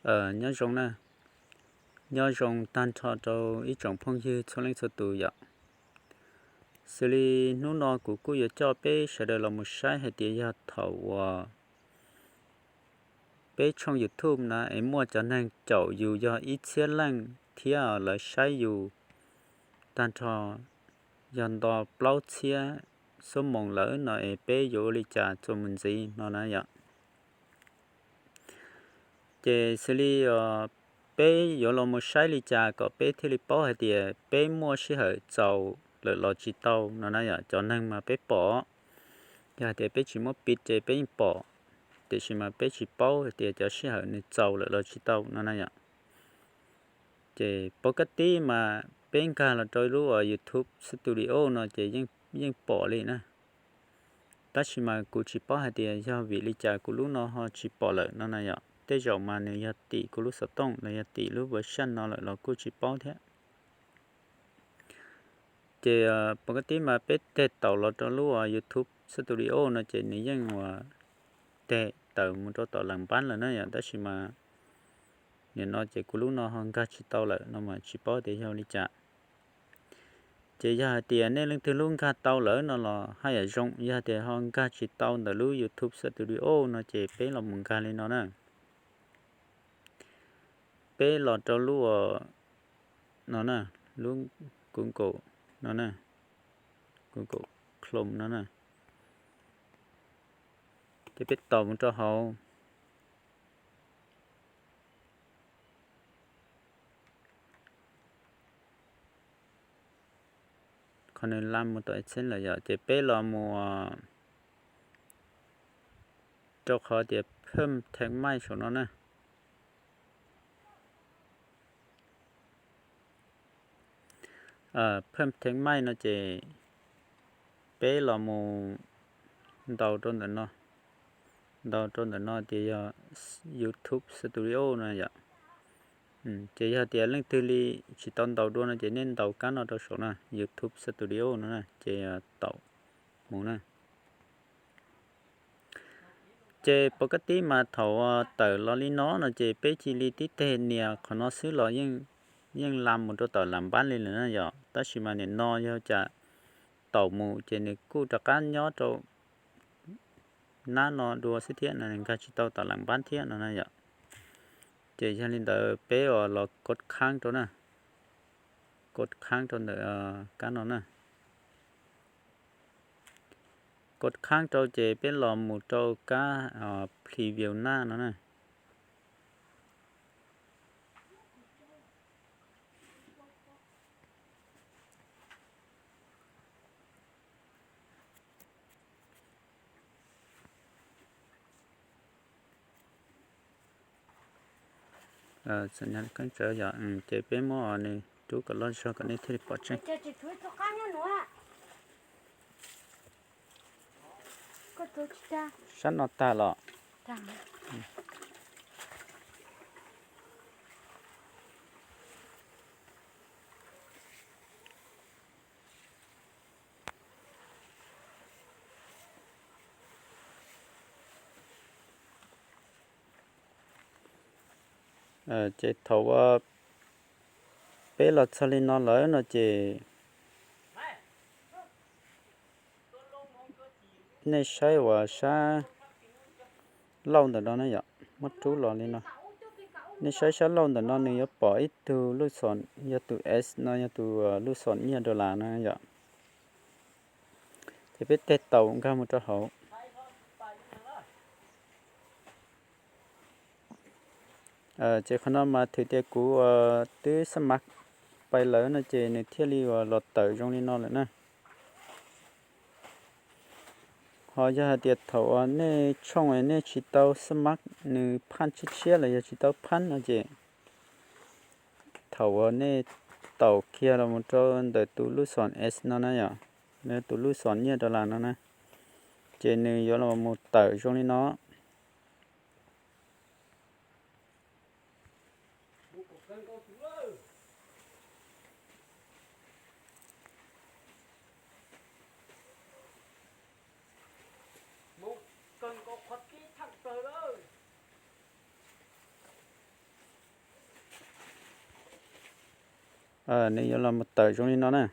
Nyob zoo na, nyob zoo tag nrho rau ib tsoom phooj ywg txhua leej txhua tus yom. Xws li hnub no kuv kuj yuav coj peb sawv daws los mus saib hais tias yog thaum uas peb tshooj YouTube na es muaj cov neeg caum yus yog ib txhiab leej thiab lawv saib yus tag nrho yog nto plaub txhiab xuab moos lawm no es peb yuav ua li cas txuas mus ntxiv no na yom. Ces xws li peb yuav los mus saib li cas kom peb thiaj li paub hais tias peb muaj sij hawm txaus lawm los tsis tau no na yom. Cov neeg mas peb pom, yog hais tias peb tsis muab piv ces peb yeej pom, tiam sis mas peb tsis paub hais tias cov sij hawm nws txaus lawm los tsis tau no na yom. Ces pov kab tib mas peb nkag los rau lub YouTube Studio no ces yeej pom li na. Tab sis mas kuv tsis paub hais tias yog vim li cas kuv lub no ho tsis pom lawm no na yom. Tej zaum mas nws yog tim kuv lub xov tooj los yog tim lub version no lawm los kuj tsis paub thiab. Ces pov kab tib mas peb teg taum los rau lub YouTube Studio no ces nws yeej uas teg tawm mus rau tom las npab lawm na yom. Tab sis mas nim no ces kuv lub no ho nkag tsis tau lawm no mas tsis paub tias yog li cas. Ces yog hais tias nej leej twg lub nkag tau lawm no los haj yam zoo, yog tias ho nkag tsis tau ntawm lub YouTube Studio no ces peb los mus nkag li no na. Peb los rau lub no na, lub Google no na, Google Chrome no na. Ces peb taum mus rau hauv. Qhov nws la mus tom ib txheeb lawm yom, ces peb los mus rau qhov tias phwm theej maij saum no na. Phwm theej maij no ces peb los mus ntaus rau ntawm no, ntaus rau ntawm no ces yog YouTube Studio no yom. Ces yog tias leej twg li tsis tau ntaus dua no ces nej ntaus kab no rau saum na, YouTube Studio no na, ces taum mus na. Ces pov kab tib mas thaum tawm los li no no ces peb cia li tib teg nias qhov no xwb los yeej la mus rau tom las npab li lawm na yom. Tab sis mas nim no yog cas taum mus ces nws kuj rov qab nyob rau nab no dua xwb thiab no, nkag tsis tau tom las npab thiab no na yom. Ces yog li ntawd peb uas los kod khaab rau na, kod khaab rau ntawm kab no na. Kod khaab rau ces peb los mus rau kab preview na no na. Keeb tsawv yom, ces peb muab nws rub kom loj zog kom nej thiaj li pom tseeb. Sab no tag los. Ces thaum uas peb los txog li no lawm no ces nej saib uas sab laug ntawm no na yom, muab rub los li no. Nej saib sab laug ntawm no nws yuav pom ib tug lub xom, yog tus S no yog tus lub xom nyiaj dollar na yom. Ces peb teg taum nkag mus rau hauv. Ces qhov no mas thwm tias kuv twb xab mav pais lawm no ces nws thiaj li uas los tawm zoo li no lawm na. Ho yog hais tias thaum uas nej tshooj nej tsis tau xab mav, nws phaj tshiab tshiab los yog tsis tau phaj no ces thaum uas nej taum kiag los mus rau ntawm tus lub xom S no na yom, tus lub xom nyiaj dollar no na, ces nws yuav los mus tawm zoo li no. Nws yuav los mus tawm zoo li no na.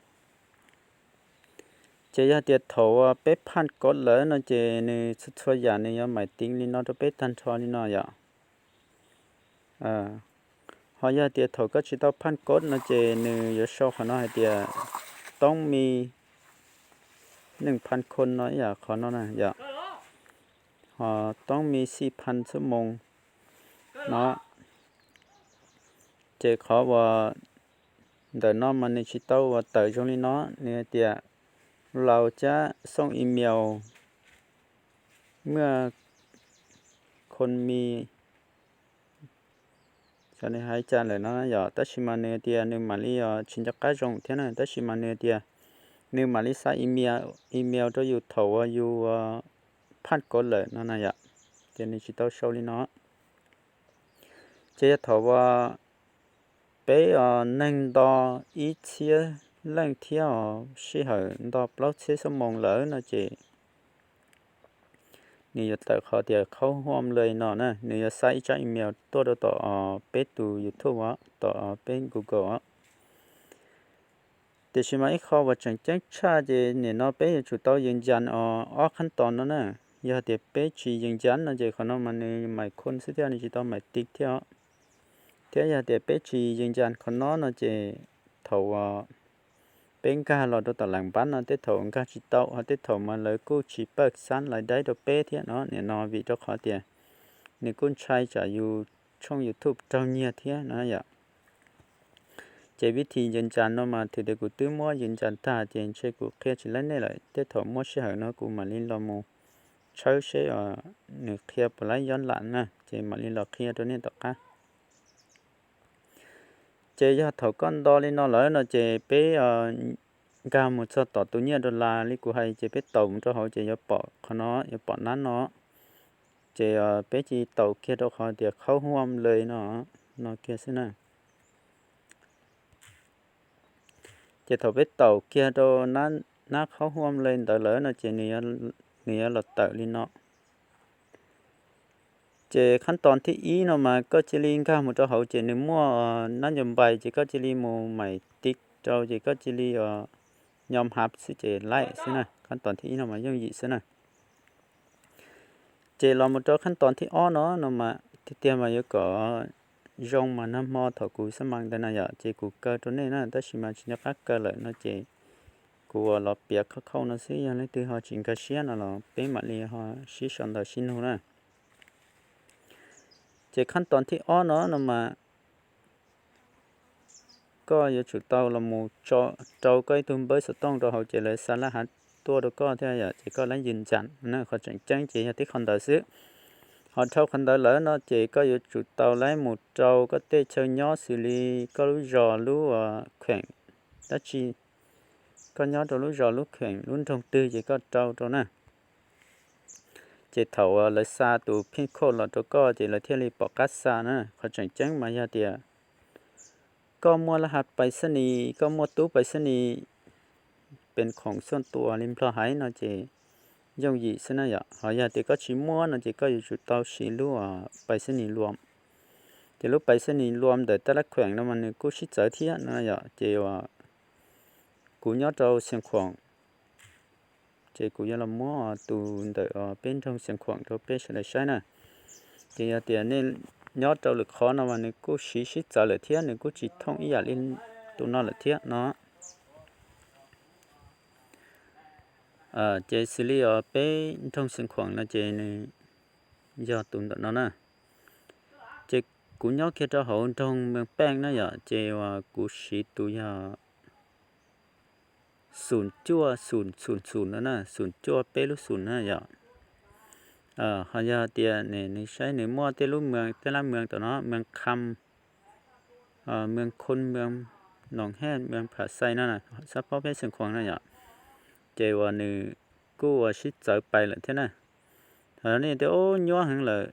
Ces yog tias thaum uas peb phaj kod lawm no ces nws txhua txhua yam nws yuav maim tiv li no rau peb tag nrho li no yom. Ho yog tias thaum koj tsis tau phaj kod no ces nws yuav sau qhov no hais tias toob mi neej phaj khon no ib yam qhov no na yom. Ho toob mi xij phaj xuab moos no. Ces qhov uas ntawm no mas nws tsis tau uas tawm zoo li no, nws hais tias laus cab xooj email muaj khon mi, xyov nws hais cas lawm no yom, tab sis mas nws tias nws mam li tsis nco qab zoo thiab na, tab sis mas nws tias nws mam li xa email rau yus thaum uas yus phaj kod lawm no na yom. Ces nws tsis tau sau li no. Ces yog thaum uas peb neeg nto ib txhiab leej thiab os sij hawm nto plaub txhiab xuab moos lawm no ces nws yuav tawm qhov tias khaub huam lawm no na, nws yuav xa ib tsab email tuaj rau tom peb tus YouTube os, tom peb Google os. Tiam sis mas ib qho uas tseem ceeb tshaj ces nim no peb yuav tsum tau yees yas os ob qhab tos no na. Yog tias peb tsis yees yas no ces qhov no mas nws maim khon xwb thiab nws tsis tau maim tiv thiab os. Thiab yog tias peb tsis yees yas qhov no no ces thaum uas peb nkag los rau tom lam npab no tej thaum nkag tsis tau, ho tej thaum mas lawv kuj tsis paj xab lais daib rau peb thiab no. Nim no vim rau qhov tias nws kuj ntshai tsam yus tshooj YouTube raug nyiag thiab no yom. Ces vib thim yees yas no mas thim tias kuv twb muab yees yas tag ces ntshe kuv qhia tsis laib nej lawm, tej thaum muaj sij hawm no kuv mam li los mus tshawb seb nws qhia puas laib yob lam na, ces mam li los qhia rau nej tom qab. Ces yog thaum koj nto li no lawm no ces peb nkag mus txog tom tus nyiaj dollar li kuv hais ces peb taus mus rau hauv ces yuav pom qhov no, yuav pom nab no. Ces peb cia li taus kiag rau qhov tias khaub huam lawm no, no kiag xwb na. Ces thaum peb taus kiag rau nab khaub huam lawm ntawd lawm no ces nws yuav los tawm li no. Ces qhab tos thib ib no mas koj cia li nkag mus rau hauv ces nws muaj nab nco npais ces koj cia li mus maim tiv rau ces koj cia li nyo hav xwb ces laim xwb na. Qhab tos thib ib no mas yooj yim xwb na. Ces los mus rau qhab tos thib ob no no mas tiag tiag mas yuav kom zoo mas nag hmo thaum kuv xab mas ntawd na yom ces kuv kaw rau nej na, tab sis mas tsis nco qab kaw lawm no ces kuv ua los piav khauj khauj no xwb, yog leej twg ho tsis nkag siab no los peb mam li ho sib sau ntawv sib nug na. Ces qhab tos thib ob no no mas koj yuav tsum tau los mus rau koj ib tug npawb xov tooj rau hauv ces lawv xa laj hav tuaj rau koj thiab yom, ces koj laib yees yas na. Qhov tseem ceeb ces yog tib qho ntawd xwb. Ho dhau qhov ntawd lawm no ces koj yuav tsum tau laib mus rau koj tej chaw nyob xws li koj lub zos lub kheem dab tsi, koj nyob rau lub zos lub kheem lub nroog twg ces koj rau rau na. Ces thaum lawv xa tus pin code los rau koj ces lawv thiaj li pom qab xa na. Qhov tseem ceeb mas yog tias koj muaj laj hav pais xab nis, koj muaj tub pais xab nis, pes khoom xuaj tua li Nplog hais no ces yooj yim xwb na yom. Ho yog tias koj tsis muaj no ces koj yuav tsum tau siv lub pais xab nis luam. Ces lub pais xab nis luam ntawm tab laj kheem no mas nws kuj sib txawv thiab no yom. Ces kuv nyob rau Xiav Khuam, ces kuv yuav los muab tus ntawm peb nroog Xiav Khuam rau peb sawv daws saib na. Ces yog tias nej nyob rau lwm qhov no mas nws kuj siv sib txawv lawm thiab nws kuj tsis thooj ib yam li tus no lawm thiab no. Ces xws li os peb nroog Xiav Khuam no ces nws yog tus ntawm no na. Ces kuv nyob kiag rau hauv nroog Meej Peej na yom, ces uas kuv siv tus yog xum cuaj xum xum xum no na, xum cuaj peb lub xum na yom. Ho yog tias nws saib nws muaj tej lub moos, tej lab moos tom no, moos Kham, moos Khun, moos Noom Hej, moos Pham Xais no, xab phob peb Xiav Khuam no yom. Ces uas nws kuj uas sib txawv pais lawm thiab na. Ho nej tias ub nyuaj heev lawm,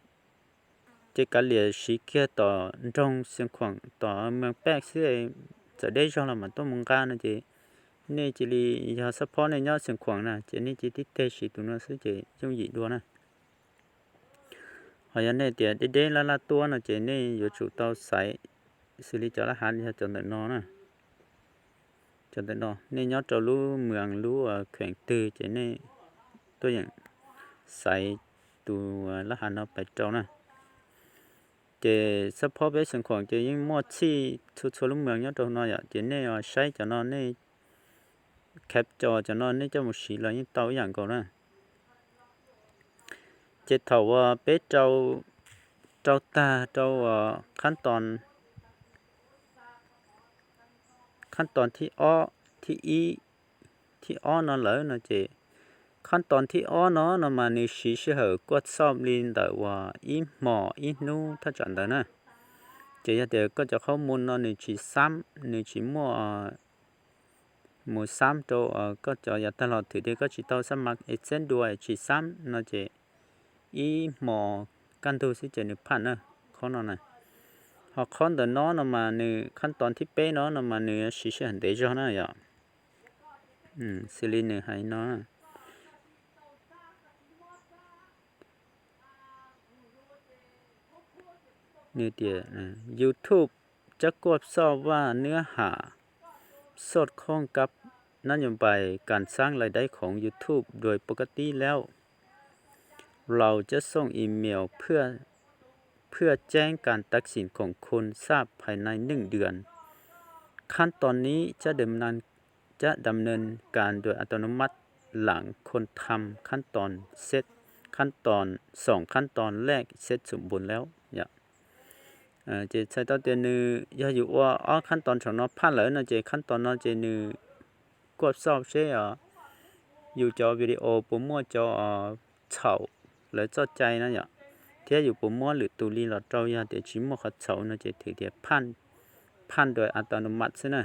ces kav liam siv kiag tom nroog Xiav Khuam tom moos Pej xwb, txawm deb zog los mam tuaj mus nqa no ces nej cia li, yog xab phob nej nyob Xiav Khuam na ces nej cia tib teg siv tus no xwb ces yooj yim dua na. Ho yog nej tias deb deb laj laj tuaj no ces nej yuav tsum tau xaiv xws li cov laj hav yog cov ntawm no na. Cov ntawm no nej nyob rau lub moos lub kheem twg ces nej tuaj yeem xaiv tus lab hav no pais rau na. Ces xab phob peb xeev khuam ces yeej muaj txhij txhua txhua lub moos nyob rau no yom, ces nej saib cov no nej khav cov cov no nej coj mus siv los yeej tau ib yam nkaus na. Ces thaum uas peb rau, rau tag rau qhab tos, qhab tos thib ob, thib ib, thib ob no lawm no ces qhab tos thib ob no no mas nws siv sij hawm kuaj xauj li ntawm uas ib hmos ib hnub thaj tsam ntawd na. Ces yog tias koj cov qhob mus no nws tsis xab, nws tsis muaj mus xab rau koj cov yav tag los thwm tias koj tsis tau xab mas es txeb dua tsis xab no ces ib hmos kaj ntug xwb ces nws phaj na, qhov no na. Ho qhov ntawm no no mas nws qhab tos thib peb no no mas nws siv sij hawm ntev zog na yom. Xws li nws hais no, nws tias YouTube chắc cuộn sau vàนื้อหาสอดคล้องกับนโยบายการสร้างรายได้ของ YouTubeโดยปกติแล้ว เราจะส่งอีเมลเพื่อ เพื่อแจ้งการตัดสินของคุณทราบภายในหนึ่งเดือน ขั้นตอนนี้จะดำเนิน จะดำเนินการโดยอัตโนมัติหลังคนทำขั้นตอนเสร็จ ขั้นตอน สองขั้นตอนแรกเสร็จสมบูรณ์แล้ว Ces txhais tau tias nws yog yus ua ob khab tos saum no phaj lawm no ces khab tos no ces nws kuaj xauj seb yus cov video puas muaj cov txhaum lawv txoj cai na yom, thiab yus puas muab lwm tus li los rau, yog tias tsis muaj qhov txhaum no ces thwm tias phaj, phaj dua a tau nws mam xwb na.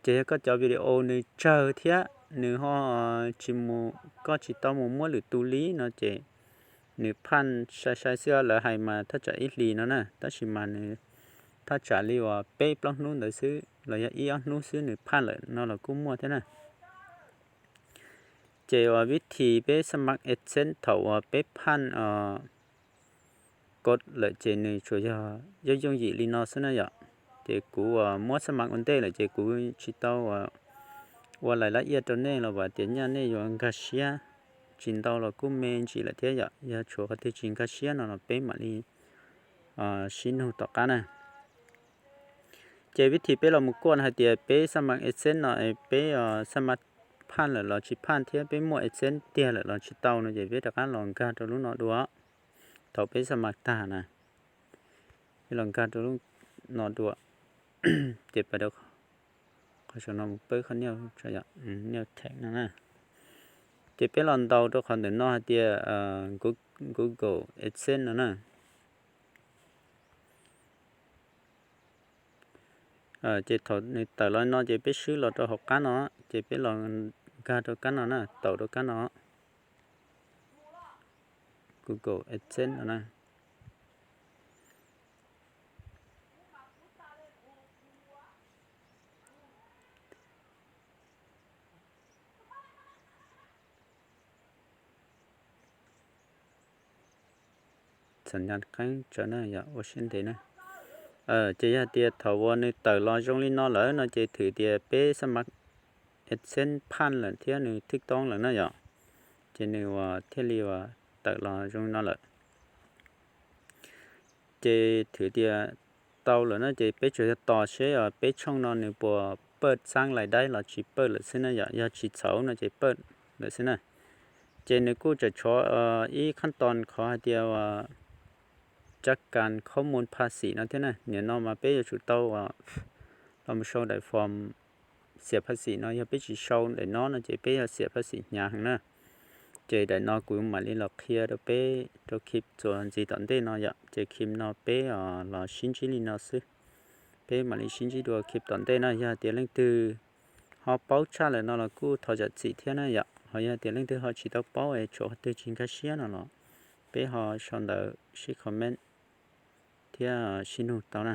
Ces yog koj cov video nws tsawg thiab nws ho tsis mus, koj tsis tau mus muab lwm tus li no ces nws phaj sai sai xwb, lawv hais mas thaj tsam ib hlis no na, tab sis mas nws thaj tsam li uas peb plaub hnub ntawd xwb los yog ib ob hnub xwb nws phaj lawm no los kuj muaj thiab na. Ces uas vib thim peb xab mas AdSense thaum uas peb phaj kod lawm ces nws tsuas yog yooj yooj yim li no xwb na yom. Ces kuv uas muab xab mas ua ntej lawm ces kuv tsis tau ua lais lab iaj rau nej los vam tias nyaj nej yuav nkag siab, tsis ntau los kuj me ntsis lawm thiab yom. Yog tshuav qhov twg tsis nkag siab no los peb mam li sib nug tom qab na. Ces vib thim peb los mus kuaj hais tias peb xab mas AdSense no peb xab mas phaj lawm los tsis phaj thiab peb muaj AdSense tiag lawm los tsis tau no ces peb rov qab los nkag rau lub no dua. Thaum peb xab mas tag na, peb los nkag rau lub no dua. Ces pab qhov saum no mus pab qhov niaj, niaj theem no na. Ces peb los ntaus rau qhov ntawm no hais tias Google AdSense no na. Ces thaum nws tawm los no ces peb swb los rau hauv qab no, ces peb los nkag rau kab no na, taus rau kab no, Google AdSense no na. Txam nyas qeeb tsawv na yom, ua siab ntev na. Ces yog tias thaum uas nws tawm los zoo li no lawm no ces thwm tias peb xab mas AdSense phaj lawm thiab nws thwj toob lawm na yom. Ces nws uas thiaj li uas tawm los zoo li no lawm. Ces thwm tias tau lawm no ces peb tsuas yog tos seb peb tshooj no nws puas pawj xab lais daib los tsis pawj lawm xwb na yom, yog tsis txhaum no ces pawj lawm xwb na. Ces nws kuj tseem tshuav ib khab tos qhov hais tias uas tsab kas khob mus phaj xim no thiab na. Nim no mas peb yuav tsum tau uas los mus sau daim form xiam phaj xim no, yog peb tsis sau daim no no ces peb yog xiam phaj xim hnyav heev na. Ces daim no kuv mam li los qhia rau peb rau khib txuas ntxiv tom ntej no yom. Ces khib no peb los sib ntsib li no xwb. Peb mam li sib ntsib dua khib tom ntej na. Yog tias leej twg ho paub tshaj lawm no los kuj thov zam txim thiab na yom. Ho yog tias leej twg ho tsis tau paub es tshuav qhov twg tsis nkag siab no los peb ho sau ntawv sib comment thiab sib nug tau na.